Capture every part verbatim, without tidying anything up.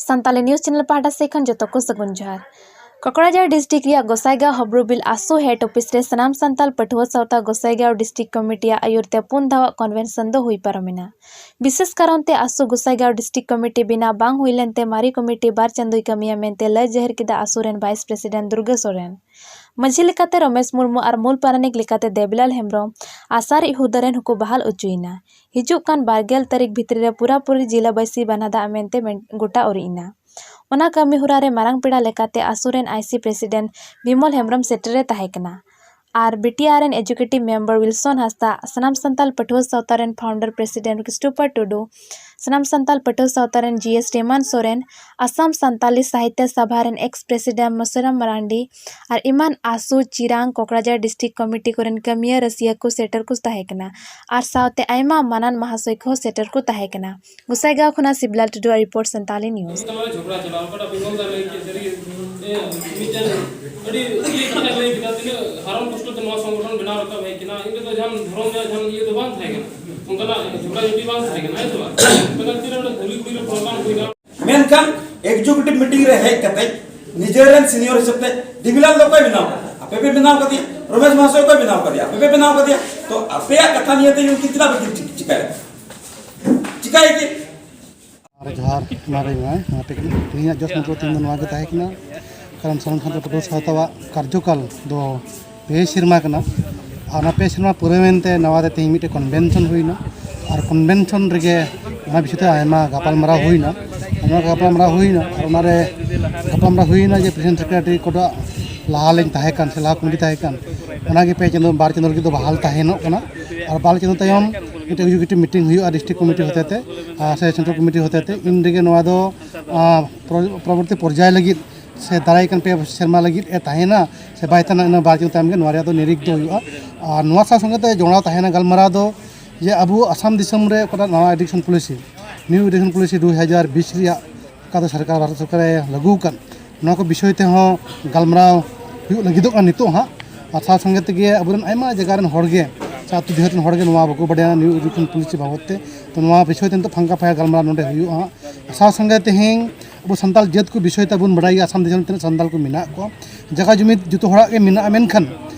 Santali news channel ᱯᱟᱦᱴᱟ ᱥᱮᱫ ᱠᱷᱚᱱ ᱡᱚᱛᱚ ᱠᱚ ᱥᱟᱹᱜᱩᱱ ᱡᱚᱦᱟᱨ᱾ ᱠᱚᱠᱲᱟᱡᱟᱲ district ᱨᱮᱭᱟᱜ ᱜᱚᱥᱟᱭᱜᱟᱸᱣ ᱦᱚᱵᱨᱩᱵᱤᱞ ᱟᱥᱩ head office ᱨᱮ ᱥᱟᱱᱟᱢ ᱥᱟᱱᱛᱟᱞ ᱯᱟᱹᱴᱷᱩᱣᱟᱹ ᱥᱟᱶᱛᱟ ᱜᱚᱥᱟᱭᱜᱟᱸᱣ district committee ᱟᱜ ᱟᱹᱭᱩᱨ ᱛᱮ ᱯᱩᱱ ᱫᱷᱟᱣᱟᱜ convention ᱫᱚ ᱦᱩᱭ ᱯᱟᱨᱚᱢᱮᱱᱟ᱾ ᱵᱤᱥᱮᱥ ᱠᱟᱨᱚᱱ ᱛᱮ ᱟᱥᱩ ᱜᱚᱥᱟᱭᱜᱟᱸᱣ district committee ᱵᱮᱱᱟᱣ ᱵᱟᱝ ᱦᱩᱭ ᱞᱮᱱᱛᱮ ᱢᱟᱨᱮ committee ᱵᱟᱨ ᱪᱟᱸᱫᱳᱭ ᱠᱟᱹᱢᱤᱭᱟ ᱢᱮᱱᱛᱮ ᱞᱟᱹᱭ ᱡᱟᱹᱦᱤᱨ ᱠᱮᱫᱟ ᱟᱥᱩ ᱨᱮᱱ vice president ᱫᱩᱨᱜᱟᱹ ᱥᱚᱨᱮᱱ᱾ ᱢᱟᱹᱡᱷᱤ ᱞᱮᱠᱟᱛᱮ ᱨᱚᱢᱮᱥ ᱢᱩᱨᱢᱩ ᱟᱨ ᱢᱩᱞ ᱯᱟᱨᱟᱱᱤᱠ ᱞᱮᱠᱟᱛᱮ ᱫᱮᱵᱤᱞᱟᱞ ᱦᱮᱢᱵᱨᱚᱢ ᱟᱥᱟᱨᱤᱡ ᱦᱩᱫᱟᱹ ᱨᱮᱱ ᱦᱚᱸᱠᱚ ᱵᱟᱦᱟᱞ ᱚᱪᱚᱭᱮᱱᱟ᱾ ᱦᱤᱡᱩᱜ ᱠᱟᱱ ᱵᱟᱨᱜᱮᱞ ᱛᱟᱹᱨᱤᱠᱷ ᱵᱷᱤᱛᱨᱤ ᱨᱮ ᱯᱩᱨᱟᱹᱯᱩᱨᱤ ᱡᱮᱞᱟᱵᱟᱹᱥᱤ ᱵᱟᱱᱟᱫᱟᱜ ᱢᱮᱱᱛᱮ ᱢᱮᱱ-, ᱜᱚᱴᱟ ᱩᱨᱤᱡ ᱮᱱᱟ᱾ ᱚᱱᱟ ᱠᱟᱹᱢᱤ ᱦᱚᱨᱟ ᱨᱮ ᱢᱟᱨᱟᱝ ᱯᱮᱲᱟ ᱞᱮᱠᱟᱛᱮ ᱟᱥᱩ ᱨᱮᱱ I C president Bimal Hembrom ᱥᱮᱴᱮᱨ ᱮ ᱛᱟᱦᱮᱸ ᱠᱟᱱᱟ᱾ ᱟᱨ B T R ᱨᱮᱱ executive member ᱣᱤᱞᱥᱚᱱ ᱦᱟᱸᱥᱫᱟ, ᱥᱟᱱᱟᱢ ᱥᱟᱱᱛᱟᱞ ᱯᱟᱹᱴᱷᱩᱣᱟᱹ ᱥᱟᱶᱛᱟ ᱨᱮᱱ founder president ᱠᱨᱤᱥᱴᱳᱯᱷᱟᱨ ᱴᱩᱰᱩ, ᱥᱟᱱᱟᱢ ᱥᱟᱱᱛᱟᱞ ᱯᱟᱹᱴᱷᱩᱣᱟᱹ ᱥᱟᱶᱛᱟ ᱨᱮᱱ G S ᱰᱮᱢᱟᱱ ᱥᱚᱨᱮᱱ, ᱟᱥᱟᱢ ᱥᱟᱱᱛᱟᱞᱤ ᱥᱟᱦᱤᱛᱭᱚ ᱥᱟᱵᱷᱟ ᱨᱮᱱ ex president ᱢᱚᱥᱩᱨᱟᱢ ᱢᱟᱨᱟᱱᱰᱤ ᱟᱨ ᱮᱢᱟᱱ ᱟᱥᱩ, ᱪᱤᱨᱟᱝ, ᱠᱚᱠᱲᱟᱡᱟᱲ district committee ᱠᱚᱨᱮᱱ ᱠᱟᱹᱢᱤᱭᱟᱹ ᱨᱟᱹᱥᱤᱭᱟᱹ ᱠᱚ ᱥᱮᱴᱮᱨ ᱠᱚ ᱛᱟᱦᱮᱸ ᱠᱟᱱᱟ ᱟᱨ ᱥᱟᱶᱛᱮ ᱟᱭᱢᱟ ᱢᱟᱱᱟᱱ ᱢᱟᱦᱟᱥᱚᱭ ᱠᱚᱦᱚᱸ ᱥᱮᱴᱮᱨ ᱠᱚ ᱛᱟᱦᱮᱸ ᱠᱟᱱᱟ᱾ ᱜᱚᱥᱟᱭᱜᱟᱸᱣ ᱠᱷᱚᱱᱟᱜ ᱥᱤᱵᱞᱟᱞ ᱴᱩᱰᱩᱣᱟᱜ report, ᱥᱟᱱᱛᱟᱞᱤ news᱾ ᱛᱟᱞᱟᱨᱮ ᱡᱷᱚᱜᱽᱲᱟ ᱪᱟᱞᱟᱣ, ᱚᱠᱟᱴᱟᱜ ᱵᱤᱢᱚᱞ ᱫᱟ ᱞᱟᱹᱭ ᱠᱮᱫ, ᱥᱟᱹᱨᱤ ᱜᱮ, ᱮ, ᱢᱤᱫᱴᱮᱱ ᱟᱹᱰᱤ ᱤᱭᱟᱹ ᱠᱟᱛᱷᱟᱭ ᱞᱟᱹᱭ ᱠᱮᱫᱟ, ᱛᱤᱱᱟᱹᱜ ᱦᱟᱨᱚᱱ ᱠᱚᱥᱴᱚ ᱛᱮ ᱱᱚᱣᱟ ᱥᱚᱝᱜᱚᱴᱷᱚᱱ ᱵᱮᱱᱟᱣ ᱨᱟᱠᱟᱵ ᱦᱮᱡ ᱠᱟᱱᱟ᱾ ᱤᱧ ᱨᱮᱫᱚ ᱡᱟᱦᱟᱱ ᱫᱷᱚᱨᱚᱢ ᱨᱮᱭᱟᱜ ᱡᱟᱦᱟᱱ ᱤᱭᱟᱹ ᱫᱚ ᱵᱟᱝ ᱛᱟᱦᱮᱸ ᱠᱟᱱᱟ, ᱚᱱᱠᱟᱱᱟᱜ ᱡᱷᱚᱜᱽᱲᱟ ᱡᱷᱟᱹᱴᱤ ᱵᱟᱝ ᱛᱟᱦᱮᱸ ᱠᱟᱱᱟ, ᱦᱮᱸ ᱥᱮ ᱵᱟᱝ? ᱢᱮᱱᱠᱷᱟᱱ ᱛᱤᱱᱟᱹᱜ ᱚᱸᱰᱮ ᱫᱷᱩᱲᱤ ᱠᱩᱲᱤ ᱨᱮ ᱯᱨᱚᱢᱟᱱ ᱦᱩᱭᱱᱟ᱾ ᱢᱮᱱᱠᱷᱟᱱ executive meeting ᱨᱮ ᱦᱮᱡ ᱠᱟᱛᱮ ᱱᱤᱡᱮᱨᱮᱱ senior ᱦᱤᱥᱟᱹᱵ ᱛᱮ ᱰᱤᱵᱤᱞᱟᱞ ᱫᱚ ᱚᱠᱚᱭ ᱵᱮᱱᱟᱣ ᱠᱟᱫᱮᱭᱟ? ᱟᱯᱮ ᱯᱮ ᱵᱮᱱᱟᱣ ᱠᱟᱫᱮᱭᱟ᱾ ᱨᱚᱢᱮᱥ ᱢᱟᱦᱟᱥᱚᱭ ᱚᱠᱚᱭ ᱵᱮᱱᱟᱣ ᱠᱟᱫᱮᱭᱟ? ᱟᱯᱮ ᱯᱮ ᱵᱮᱱᱟᱣ ᱠᱟᱫᱮᱭᱟ᱾ ᱛᱚ ᱟᱯᱮᱭᱟᱜ ᱠᱟᱛᱷᱟ ᱱᱤᱭᱮ ᱛᱮ ᱩᱱᱠᱤᱱ ᱪᱮᱫᱟᱜ ᱵᱟᱹᱠᱤᱱ ᱪᱤ-, ᱪᱤᱠᱟᱹᱭᱟ? ᱪᱤᱠᱟᱹᱭᱟ ᱠᱤᱱ? ᱟᱨ ᱡᱚᱦᱟᱨ, ᱢᱟ ᱞᱟᱹᱭ ᱢᱮ, ᱢᱟ ᱯᱮ ᱠᱟᱹᱴᱤᱡ᱾ ᱛᱮᱦᱮᱧᱟᱜ ᱡᱚᱥ ᱢᱩᱫᱽᱨᱮ ᱛᱮᱦᱮᱧ ᱫᱚ ᱱᱚᱣᱟ ᱜᱮ ᱛᱟᱦᱮᱸ ᱠᱟᱱᱟ, ᱠᱟᱨᱚᱱ ᱥᱟᱱᱟᱢ ᱥᱟᱱᱛᱟᱲ ᱯᱟᱹᱴᱷᱩᱣᱟᱹ ᱥᱟᱶᱛᱟᱣᱟᱜ ᱠᱟᱨᱡᱚᱠᱟᱞ ᱫᱚ ᱯᱮ ᱥᱮᱨᱢᱟ ᱠᱟᱱᱟ᱾ ᱟᱨ ᱚᱱᱟ ᱯᱮ ᱥᱮᱨᱢᱟ ᱯᱩᱨᱟᱹᱣᱮᱱ ᱛᱮ ᱱᱟᱣᱟ ᱛᱮ ᱛᱮᱦᱮᱧ ᱢᱤᱫᱴᱮᱱ convention ᱦᱩᱭᱱᱟ᱾ ᱟᱨ convention ᱨᱮᱜᱮ ᱚᱱᱟ ᱵᱤᱥᱚᱭ ᱛᱮ ᱟᱭᱢᱟ ᱜᱟᱯᱟᱞᱢᱟᱨᱟᱣ ᱦᱩᱭᱱᱟ᱾ ᱟᱭᱢᱟ ᱜᱟᱯᱟᱞᱢᱟᱨᱟᱣ ᱦᱩᱭᱱᱟ᱾ ᱟᱨ ᱚᱱᱟᱨᱮ ᱜᱟᱯᱟᱞᱢᱟᱨᱟᱣ ᱦᱩᱭᱱᱟ ᱡᱮ president secretary ᱠᱚᱫᱚ ᱞᱟᱦᱟ ᱞᱤᱧ ᱛᱟᱦᱮᱸ ᱠᱟᱱ ᱥᱮ ᱞᱟᱦᱟ ᱠᱚᱢᱤᱴᱤ ᱛᱟᱦᱮᱸ ᱠᱟᱱ, ᱚᱱᱟᱜᱮ ᱯᱮ ᱪᱟᱸᱫᱚ, ᱵᱟᱨ ᱪᱟᱸᱫᱚ ᱞᱟᱹᱜᱤᱫ ᱫᱚ ᱵᱟᱦᱟᱞ ᱛᱟᱦᱮᱱᱚᱜ ᱠᱟᱱᱟ᱾ ᱟᱨ ᱵᱟᱨ ᱪᱟᱸᱫᱚ ᱛᱟᱭᱚᱢ ᱢᱤᱫᱴᱮᱱ executive meeting ᱦᱩᱭᱩᱜᱼᱟ district committee ᱦᱚᱛᱮᱛᱮ, ᱟᱨ ᱥᱮ central committee ᱦᱚᱛᱮᱛᱮ᱾ ᱤᱱ ᱨᱮᱜᱮ ᱱᱚᱣᱟ ᱫᱚ, ᱟᱸ, ᱯᱚᱨᱚ-, ᱯᱚᱨᱚᱵᱚᱨᱛᱤ ᱯᱚᱨᱡᱟᱭ ᱞᱟᱹᱜᱤᱫ ᱥᱮ ᱫᱟᱨᱟᱭ ᱠᱟᱱ ᱯᱮ ᱥᱮᱨᱢᱟ ᱞᱟᱹᱜᱤᱫ ᱮ ᱛᱟᱦᱮᱱᱟ ᱥᱮ ᱵᱟᱭ ᱛᱟᱦᱮᱱᱟ, ᱤᱱᱟᱹ ᱵᱟᱨ ᱪᱟᱸᱫᱚ ᱛᱟᱭᱚᱢ ᱜᱮ ᱱᱚᱣᱟ ᱨᱮᱭᱟᱜ ᱫᱚ ᱱᱤᱨᱤᱠ ᱫᱚ ᱦᱩᱭᱩᱜᱼᱟ᱾ ᱟᱨ ᱱᱚᱣᱟ ᱥᱟᱶ ᱥᱚᱸᱜᱮ ᱛᱮ ᱡᱚᱲᱟᱣ ᱛᱟᱦᱮᱱᱟ ᱜᱟᱞᱢᱟᱨᱟᱣ ᱫᱚ ᱡᱮ ᱟᱵᱚ ᱟᱥᱟᱢ ᱫᱤᱥᱚᱢ ᱨᱮ ᱚᱠᱟᱴᱟᱜ ᱱᱟᱣᱟ education policy, new education policy ᱫᱩ ᱦᱟᱡᱟᱨ ᱵᱤᱥ ᱨᱮᱭᱟᱜ ᱚᱠᱟ ᱫᱚ ᱥᱚᱨᱠᱟᱨ, ᱵᱷᱟᱨᱚᱛ ᱥᱚᱨᱠᱟᱨᱮ ᱞᱟᱹᱜᱩ ᱟᱠᱟᱫ, ᱱᱚᱣᱟ ᱠᱚ ᱵᱤᱥᱚᱭ ᱛᱮᱦᱚᱸ ᱜᱟᱞᱢᱟᱨᱟᱣ ᱦᱩᱭᱩᱜ ᱞᱟᱹᱜᱤᱫᱚᱜ ᱠᱟᱱᱟ ᱱᱤᱛᱚᱜ ᱦᱟᱸᱜ᱾ ᱟᱨ ᱥᱟᱶ ᱥᱚᱸᱜᱮ ᱛᱮᱜᱮ ᱟᱵᱚᱨᱮᱱ ᱟᱭᱢᱟ ᱡᱟᱭᱜᱟ ᱨᱮᱱ ᱦᱚᱲ ᱜᱮ, ᱥᱮ ᱟᱹᱛᱩ ᱰᱤᱦᱟᱹᱛ ᱨᱮᱱ ᱦᱚᱲ ᱜᱮ ᱱᱚᱣᱟ ᱵᱟᱠᱚ ᱵᱟᱰᱟᱭᱟ new education policy ᱵᱟᱵᱚᱫ ᱛᱮ᱾ ᱛᱚ ᱱᱚᱣᱟ ᱵᱤᱥᱚᱭ ᱛᱮ ᱱᱤᱛᱚᱜ ᱯᱷᱟᱝᱠᱟ ᱯᱷᱟᱭᱟ ᱜᱟᱞᱢᱟᱨᱟᱣ ᱱᱚᱰᱮ ᱦᱩᱭᱩᱜᱼᱟ ᱦᱟᱸᱜ᱾ ᱟᱨ ᱥᱟᱶ ᱥᱚᱸᱜᱮ ᱛᱮᱦᱮᱧ ᱟᱵᱚ ᱥᱟᱱᱛᱟᱲ ᱡᱟᱹᱛ ᱠᱚ ᱵᱤᱥᱚᱭ ᱛᱮ ᱟᱵᱚᱱ ᱵᱟᱲᱟᱭ ᱜᱮᱭᱟ, ᱟᱥᱟᱢ ᱫᱤᱥᱚᱢ ᱨᱮ ᱛᱤᱱᱟᱹᱜ ᱥᱟᱱᱛᱟᱲ ᱠᱚ ᱢᱮᱱᱟᱜ ᱠᱚᱣᱟ᱾ ᱡᱟᱭᱜᱟ ᱡᱩᱢᱤ ᱡᱚᱛᱚ ᱦᱚᱲᱟᱜ ᱜᱮ ᱢᱮᱱᱟᱜᱼᱟ, ᱢᱮᱱᱠᱷᱟᱱ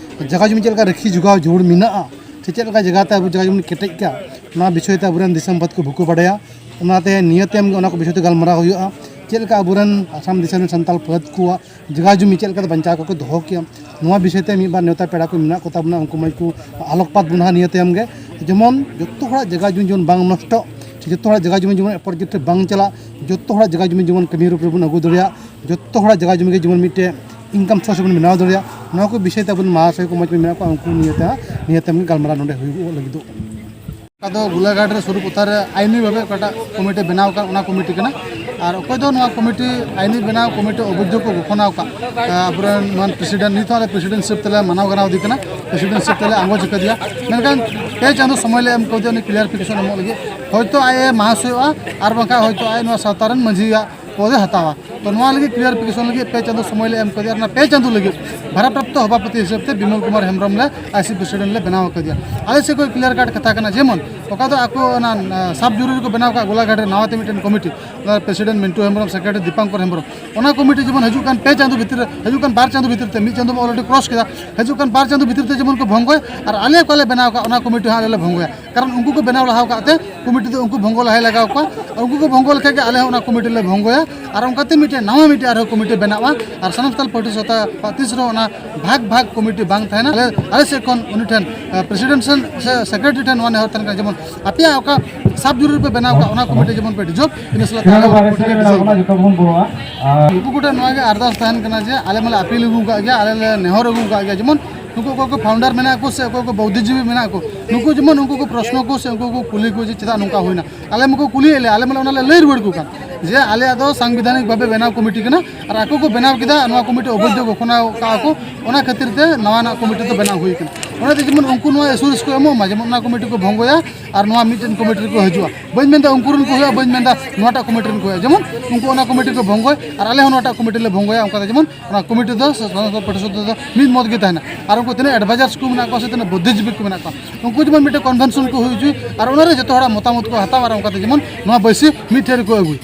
ᱡᱟᱭᱜᱟ ᱡᱩᱢᱤ ᱪᱮᱫ ᱞᱮᱠᱟ ᱨᱟᱹᱠᱷᱤ ᱡᱚᱜᱟᱣ ᱡᱟᱹᱨᱩᱲ ᱢᱮᱱᱟᱜᱼᱟ, ᱥᱮ ᱪᱮᱫ ᱞᱮᱠᱟ ᱡᱟᱭᱜᱟ ᱛᱮ ᱟᱵᱚ ᱡᱟᱭᱜᱟ ᱡᱩᱢᱤ ᱠᱮᱴᱮᱡ ᱠᱟᱜᱼᱟ, ᱱᱚᱣᱟ ᱵᱤᱥᱚᱭ ᱛᱮ ᱟᱵᱚᱨᱮᱱ ᱫᱤᱥᱚᱢ ᱯᱷᱟᱹᱫ ᱠᱚ ᱵᱟᱠᱚ ᱵᱟᱰᱟᱭᱟ᱾ ᱚᱱᱟᱛᱮ ᱱᱤᱭᱟᱹ ᱛᱟᱭᱚᱢ ᱜᱮ ᱚᱱᱟ ᱠᱚ ᱵᱤᱥᱚᱭ ᱛᱮ ᱜᱟᱞᱢᱟᱨᱟᱣ ᱦᱩᱭᱩᱜᱼᱟ, ᱪᱮᱫ ᱞᱮᱠᱟ ᱟᱵᱚᱨᱮᱱ ᱟᱥᱟᱢ ᱫᱤᱥᱚᱢ ᱨᱮᱱ ᱥᱟᱱᱛᱟᱲ ᱯᱷᱟᱹᱫ ᱠᱚᱣᱟᱜ ᱡᱟᱭᱜᱟ ᱡᱩᱢᱤ ᱪᱮᱫ ᱞᱮᱠᱟᱛᱮ ᱵᱟᱧᱪᱟᱣ ᱠᱚᱠᱚ ᱫᱚᱦᱚ ᱠᱮᱭᱟ, ᱱᱚᱣᱟ ᱵᱤᱥᱚᱭ ᱛᱮ ᱢᱤᱫ ᱵᱟᱨ ᱱᱮᱣᱛᱟ ᱯᱮᱲᱟ ᱠᱚ ᱢᱮᱱᱟᱜ ᱠᱚ ᱛᱟᱵᱚᱱᱟ, ᱩᱱᱠᱩ ᱢᱚᱡᱽ ᱠᱚ ᱟᱞᱳᱠᱯᱟᱛ ᱵᱚᱱᱟ ᱱᱤᱭᱟᱹ ᱛᱟᱭᱚᱢ ᱜᱮ᱾ ᱡᱮᱢᱚᱱ ᱡᱚᱛᱚ ᱦᱚᱲᱟᱜ ᱡᱟᱭᱜᱟ ᱡᱩᱢᱤ ᱡᱮᱢᱚᱱ ᱵᱟᱝ ᱱᱚᱥᱴᱚᱜ, ᱥᱮ ᱡᱚᱛᱚ ᱦᱚᱲᱟᱜ ᱡᱟᱭᱜᱟ ᱡᱩᱢᱤ ᱡᱮᱢᱚᱱ ᱮᱯᱚᱨ ᱡᱮᱴ ᱨᱮ ᱵᱟᱝ ᱪᱟᱞᱟᱜ, ᱡᱚᱛᱚ ᱦᱚᱲᱟᱜ ᱡᱟᱭᱜᱟ ᱡᱩᱢᱤ ᱡᱮᱢᱚᱱ ᱠᱟᱹᱢᱤ ᱨᱩᱯ ᱨᱮᱵᱚᱱ ᱟᱹᱜᱩ ᱫᱟᱲᱮᱭᱟᱜ, ᱡᱚᱛᱚ ᱦᱚᱲᱟᱜ ᱡᱟᱭᱜᱟ ᱡᱩᱢᱤ ᱜᱮ ᱡᱮᱢᱚᱱ ᱢᱤᱫᱴᱮᱡ ᱤᱱᱠᱟᱢ ᱥᱳᱨᱥ ᱵᱚᱱ ᱵᱮᱱᱟᱣ ᱫᱟᱲᱮᱭᱟᱜ, ᱱᱚᱣᱟ ᱠᱚ ᱵᱤᱥᱚᱭ ᱛᱮ ᱟᱵᱚᱨᱮᱱ ᱢᱟᱦᱟᱥᱚᱭ ᱠᱚ ᱢᱚᱡᱽ ᱠᱚ ᱢᱮᱱᱟᱜ ᱠᱚᱣᱟ, ᱩᱱᱠᱩ ᱱᱤᱭᱟᱹ ᱛᱮ ᱱᱤᱭᱟᱹ ᱛᱟᱭᱚᱢ ᱜᱮ ᱜᱟᱞᱢᱟᱨᱟᱣ ᱱᱚᱰᱮ ᱦᱩᱭᱩᱜ ᱞᱟᱹᱜᱤᱫᱚᱜ ᱠᱟᱱᱟ᱾ ᱚᱠᱟ ᱫᱚ ᱜᱳᱞᱟᱜᱷᱟᱴ ᱨᱮ ᱥᱚᱨᱩᱯᱚᱛᱷᱟ ᱨᱮ ᱟᱭᱤᱱᱤ ᱵᱷᱟᱵᱮ ᱚᱠᱟᱴᱟᱜ ᱠᱚᱢᱤᱴᱤ ᱵᱮᱱᱟᱣ ᱟᱠᱟᱱ, ᱚᱱᱟ ᱠᱚᱢᱤᱴᱤ ᱠᱟᱱᱟ᱾ ᱟᱨ ᱚᱠᱚᱭ ᱫᱚ ᱱᱚᱣᱟ ᱠᱚᱢᱤᱴᱤ ᱟᱭᱤᱱᱤ ᱵᱮᱱᱟᱣ ᱠᱚᱢᱤᱴᱤ ᱚᱵᱳᱭᱫᱷᱚ ᱠᱚ ᱜᱚᱴᱷᱚᱱ ᱟᱠᱟᱫ, ᱟᱵᱚᱨᱮᱱ ᱱᱚᱣᱟ ᱯᱨᱮᱥᱤᱰᱮᱱᱴ, ᱱᱤᱛ ᱦᱚᱸ ᱟᱞᱮ ᱯᱨᱮᱥᱤᱰᱮᱱᱴ ᱦᱤᱥᱟᱹᱵ ᱛᱮᱞᱮ ᱢᱟᱱᱟᱣ ᱜᱟᱱᱟᱣ ᱤᱫᱤ ᱠᱟᱱᱟ, ᱯᱨᱮᱥᱤᱰᱮᱱᱴ ᱦᱤᱥᱟᱹᱵ ᱛᱮᱞᱮ ᱟᱸᱜᱚᱪ ᱟᱠᱟᱫᱮᱭᱟ᱾ ᱢᱮᱱᱠᱷᱟᱱ ᱯᱮ ᱪᱟᱸᱫᱳ ᱥᱚᱢᱚᱭ ᱞᱮ ᱮᱢ ᱠᱟᱣᱫᱮᱭᱟ ᱩᱱᱤ ᱠᱞᱤᱭᱟᱨᱯᱷᱤᱠᱮᱥᱚᱱ ᱮᱢᱚᱜ ᱞᱟᱹᱜᱤᱫ᱾ ᱦᱚᱭᱛᱳ ᱟᱡ ᱮ ᱢᱟᱦᱟᱥᱚᱭᱚᱜᱼᱟ, ᱟᱨ ᱵᱟᱝᱠᱷᱟᱱ ᱦᱚᱭᱛᱳ ᱟᱡ ᱱᱚᱣᱟ ᱥᱟᱶᱛᱟ ᱨᱮᱱ ᱢᱟᱹᱡᱷᱤᱭᱟᱜ ᱯᱚᱫᱮ ᱦᱟᱛᱟᱣᱟ᱾ ᱛᱚ ᱱᱚᱣᱟ ᱞᱟᱹᱜᱤᱫ ᱠᱞᱤᱭᱟᱨᱯᱷᱤᱠᱮᱥᱚᱱ ᱞᱟᱹᱜᱤᱫ ᱯᱮ ᱪᱟᱸᱫᱳ ᱥᱚᱢᱚᱭ ᱞᱮ ᱮᱢ ᱠᱟᱫᱮᱭᱟ, ᱟᱨ ᱚᱱᱟ ᱯᱮ ᱪᱟᱸᱫᱳ ᱞᱟᱹᱜᱤᱫ ᱵᱷᱟᱨᱟᱯᱨᱟᱯᱛᱚ ᱥᱚᱵᱷᱟᱯᱚᱛᱤ ᱦᱤᱥᱟᱹᱵ ᱛᱮ ᱵᱤᱢᱚᱞ ᱠᱩᱢᱟᱨ ᱦᱮᱢᱵᱨᱚᱢ ᱞᱮ ᱟᱭᱥᱤ ᱯᱨᱮᱥᱤᱰᱮᱱᱴ ᱞᱮ ᱵᱮᱱᱟᱣ ᱟᱠᱟᱫᱮᱭᱟ᱾ ᱟᱞᱮ ᱥᱮᱫ ᱠᱷᱚᱱ ᱠᱞᱤᱭᱟᱨ ᱠᱟᱴ ᱠᱟᱛᱷᱟ ᱠᱟᱱᱟ, ᱡᱮᱢᱚᱱ ᱚᱠᱟ ᱫᱚ ᱟᱠᱚ ᱚᱱᱟ, ᱟ, ᱥᱟᱵ ᱡᱩᱨᱤ ᱨᱮᱠᱚ ᱵᱮᱱᱟᱣ ᱠᱟᱜ ᱜᱳᱞᱟᱜᱷᱟᱴ ᱨᱮ ᱱᱟᱣᱟ ᱛᱮ ᱢᱤᱫᱴᱮᱱ ᱠᱚᱢᱤᱴᱤ, ᱚᱱᱟ ᱯᱨᱮᱥᱤᱰᱮᱱᱴ ᱢᱤᱱᱴᱩ ᱦᱮᱢᱵᱨᱚᱢ, ᱥᱮᱠᱨᱮᱴᱟᱨᱤ ᱫᱤᱯᱟᱝᱠᱚᱨ ᱦᱮᱢᱵᱨᱚᱢ, ᱚᱱᱟ ᱠᱚᱢᱤᱴᱤ ᱡᱮᱢᱚᱱ ᱦᱤᱡᱩᱜ ᱠᱟᱱ ᱯᱮ ᱪᱟᱸᱫᱳ ᱵᱷᱤᱛᱤᱨ ᱨᱮ, ᱦᱤᱡᱩᱜ ᱠᱟᱱ ᱵᱟᱨ ᱪᱟᱸᱫᱳ ᱵᱷᱤᱛᱤᱨ ᱛᱮ, ᱢᱤᱫ ᱪᱟᱸᱫᱳ ᱢᱟ ᱚᱞᱨᱮᱰᱤ ᱠᱨᱚᱥ ᱠᱮᱫᱟ, ᱦᱤᱡᱩᱜ ᱠᱟᱱ ᱵᱟᱨ ᱪᱟᱸᱫᱳ ᱵᱷᱤᱛᱤᱨ ᱛᱮ ᱡᱮᱢᱚᱱ ᱠᱚ ᱵᱷᱚᱝᱜᱚᱭ, ᱟᱨ ᱟᱞᱮ ᱚᱠᱟ ᱞᱮ ᱵᱮᱱᱟᱣ ᱠᱟᱜ ᱚᱱᱟ ᱠᱚᱢᱤᱴᱤ ᱦᱚᱸ ᱟᱞᱮ ᱞᱮ ᱵᱷᱚᱝᱜᱚᱭᱟ᱾ ᱠᱟᱨᱚᱱ ᱩᱱᱠᱩ ᱠᱚ ᱵᱮᱱᱟᱣ ᱞᱟᱦᱟ ᱟᱠᱟᱫ ᱛᱮ ᱠᱚᱢᱤᱴᱤ ᱫᱚ ᱩᱱᱠᱩ ᱵᱷᱚᱝᱜᱚ ᱞᱟᱦᱟᱭ ᱞᱟᱜᱟᱣ ᱠᱚᱣᱟ, ᱟᱨ ᱩᱱᱠᱩ ᱠᱚ ᱵᱷᱚᱝᱜᱚ ᱞᱮᱠᱷᱟᱱ ᱜᱮ ᱟᱞᱮ ᱦᱚᱸ ᱚᱱᱟ ᱠᱚᱢᱤᱴᱤ ᱞᱮ ᱵᱷᱚᱝᱜᱚᱭᱟ, ᱟᱨ ᱚᱱᱠᱟᱛᱮ ᱢᱤᱫᱴᱮᱱ ᱱᱟᱣᱟ ᱢᱤᱫᱴᱮᱱ ᱟᱨᱦᱚᱸ ᱠᱚᱢᱤᱴᱤ ᱵᱮᱱᱟᱜᱼᱟ᱾ ᱟᱨ ᱥᱟᱱᱟᱢ ᱥᱟᱱᱛᱟᱲ ᱯᱟᱹᱴᱤ ᱥᱟᱶᱛᱟ ᱛᱤᱥ ᱨᱮᱦᱚᱸ ᱚᱱᱟ ᱵᱷᱟᱜᱽ ᱵᱷᱟᱜᱽ ᱠᱚᱢᱤᱴᱤ ᱵᱟᱝ ᱛᱟᱦᱮᱱᱟ᱾ ᱟᱞᱮ, ᱟᱞᱮ ᱥᱮᱫ ᱠᱷᱚᱱ ᱩᱱᱤ ᱴᱷᱮᱱ, ᱟ, ᱯᱨᱮᱥᱤᱰᱮᱱᱴ ᱥᱮᱱ ᱥᱮ ᱥᱮᱠᱨᱮᱴᱟᱨᱤ ᱴᱷᱮᱱ ᱱᱚᱣᱟ ᱱᱮᱦᱚᱨ ᱛᱟᱦᱮᱱ ᱠᱟᱱᱟ, ᱡᱮᱢᱚᱱ ᱟᱯᱮᱭᱟᱜ ᱚᱠᱟ ᱥᱟᱵ ᱡᱩᱨᱤ ᱯᱮ ᱵᱮᱱᱟᱣ ᱠᱟᱜ, ᱚᱱᱟ ᱠᱚᱢᱤᱴᱤ ᱡᱮᱢᱚᱱ ᱯᱮ ᱰᱤᱡᱚᱞᱵᱷ, ᱤᱱᱟᱹ ᱥᱟᱞᱟᱜ ᱛᱮ ᱟᱞᱮ ᱦᱚᱸ ᱠᱚᱢᱤᱴᱤ ᱞᱮ ᱰᱤᱡᱚᱞᱵᱷ᱾ ᱩᱱᱠᱩ ᱠᱚᱴᱷᱮᱱ ᱱᱚᱣᱟ ᱜᱮ ᱟᱨᱫᱟᱥ ᱛᱟᱦᱮᱱ ᱠᱟᱱᱟ ᱡᱮ ᱟᱞᱮ ᱢᱟᱞᱮ ᱟᱯᱤᱞ ᱟᱹᱜᱩ ᱠᱟᱜ ᱜᱮᱭᱟ, ᱟᱞᱮ ᱞᱮ ᱱᱮᱦᱚᱨ ᱟᱹᱜᱩ ᱠᱟᱜ ᱜᱮᱭᱟ, ᱡᱮᱢᱚᱱ ᱱᱩᱠᱩ ᱚᱠᱚᱭ ᱠᱚ ᱯᱷᱟᱣᱩᱱᱰᱟᱨ ᱢᱮᱱᱟᱜ ᱠᱚ ᱥᱮ ᱚᱠᱚᱭ ᱠᱚ ᱵᱩᱫᱽᱫᱷᱤᱡᱤᱵᱤ ᱢᱮᱱᱟᱜ ᱠᱚ, ᱱᱩᱠᱩ ᱡᱮᱢᱚᱱ ᱩᱱᱠᱩ ᱠᱚ ᱯᱨᱚᱥᱱᱚ ᱠᱚ ᱥᱮ ᱩᱱᱠᱩ ᱠᱚ ᱠᱩᱞᱤ ᱠᱚ ᱡᱮ ᱪᱮᱫᱟᱜ ᱱᱚᱝᱠᱟ ᱦᱩᱭᱱᱟ, ᱟᱞᱮ ᱢᱟᱠᱚ ᱠᱩᱞᱤᱭᱮᱫ ᱞᱮᱭᱟ, ᱟᱞᱮ ᱢᱟᱞᱮ ᱚᱱᱟ ᱞᱮ ᱞᱟᱹᱭ ᱨᱩᱣᱟᱹᱲ ᱠᱚ ᱠᱟᱱ ᱡᱮ ᱟᱞᱮᱭᱟᱜ ᱫᱚ ᱥᱟᱝᱵᱤᱫᱷᱟᱱᱤᱠ ᱵᱷᱟᱵᱮ ᱵᱮᱱᱟᱣ ᱠᱚᱢᱤᱴᱤ ᱠᱟᱱᱟ, ᱟᱨ ᱟᱠᱚ ᱠᱚ ᱵᱮᱱᱟᱣ ᱠᱮᱫᱟ, ᱱᱚᱣᱟ ᱠᱚᱢᱤᱴᱤ ᱚᱵᱳᱭᱫᱷᱚ ᱜᱷᱳᱥᱚᱱᱟ ᱠᱟᱜᱼᱟ ᱠᱚ, ᱚᱱᱟ ᱠᱷᱟᱹᱛᱤᱨ ᱛᱮ ᱱᱟᱣᱟᱱᱟᱜ ᱠᱚᱢᱤᱴᱤ ᱫᱚ ᱵᱮᱱᱟᱣ ᱦᱩᱭ ᱠᱟᱱᱟ᱾ ᱚᱱᱟᱛᱮ ᱡᱮᱢᱚᱱ ᱩᱱᱠᱩ ᱱᱚᱣᱟ ᱮᱥᱩᱨᱮᱱᱥ ᱠᱚ ᱮᱢᱚᱜ ᱢᱟ, ᱡᱮᱢᱚᱱ ᱚᱱᱟ ᱠᱚᱢᱤᱴᱤ ᱠᱚ ᱵᱷᱚᱝᱜᱚᱭᱟ ᱟᱨ ᱱᱚᱣᱟ ᱢᱤᱫᱴᱮᱱ ᱠᱚᱢᱤᱴᱤ ᱨᱮᱠᱚ ᱦᱤᱡᱩᱜᱼᱟ᱾ ᱵᱟᱹᱧ ᱢᱮᱱᱫᱟ ᱩᱱᱠᱩ ᱨᱮᱱ ᱠᱚ ᱦᱩᱭᱩᱜᱼᱟ, ᱵᱟᱹᱧ ᱢᱮᱱᱫᱟ ᱱᱚᱣᱟᱴᱟᱜ ᱠᱚᱢᱤᱴᱤ ᱨᱮᱱ ᱠᱚ ᱦᱩᱭᱩᱜᱼᱟ, ᱡᱮᱢᱚᱱ ᱩᱱᱠᱩ ᱚᱱᱟ ᱠᱚᱢᱤᱴᱤ ᱠᱚ ᱵᱷᱚᱝᱜᱚᱭ ᱟᱨ ᱟᱞᱮ ᱦᱚᱸ ᱱᱚᱣᱟᱴᱟᱜ ᱠᱚᱢᱤᱴᱤ ᱞᱮ ᱵᱷᱚᱝᱜᱚᱭᱟ, ᱚᱱᱠᱟᱛᱮ ᱡᱮᱢᱚᱱ ᱚᱱᱟ ᱠᱚᱢᱤᱴᱤ ᱫᱚ ᱥᱟᱱᱛᱟᱲ ᱯᱟᱹᱴᱤ ᱥᱚᱫᱽᱫᱚ ᱫᱚ ᱢᱤᱫ ᱢᱚᱛ ᱜᱮ ᱛᱟᱦᱮᱱᱟ᱾ ᱟᱨ ᱩᱱᱠᱩ ᱛᱤᱱᱟᱹᱜ ᱮᱰᱵᱟᱭᱡᱟᱨᱥ ᱠᱚ ᱢᱮᱱᱟᱜ ᱠᱚᱣᱟ ᱥᱮ ᱛᱤᱱᱟᱹᱜ ᱵᱩᱫᱽᱫᱷᱤᱡᱤᱵᱤ ᱠᱚ ᱢᱮᱱᱟᱜ ᱠᱚᱣᱟ, ᱩᱱᱠᱩ ᱡᱮᱢᱚᱱ ᱢᱤᱫᱴᱮᱱ ᱠᱚᱱᱵᱷᱮᱱᱥᱚᱱ ᱠᱚ ᱦᱩᱭ ᱦᱚᱪᱚᱭ ᱟᱨ ᱚᱱᱟᱨᱮ ᱡᱚᱛᱚ ᱦᱚᱲᱟᱜ ᱢᱚᱛᱟᱢᱚᱛ ᱠᱚ ᱦᱟᱛᱟᱣᱟ ᱟᱨ ᱚᱱᱠᱟᱛᱮ ᱡᱮᱢᱚᱱ ᱱᱚᱣᱟ ᱵᱟᱹᱭᱥᱤ ᱢᱤᱫ ᱴᱷᱮᱱ ᱨᱮᱠᱚ ᱟᱹᱜᱩᱭ᱾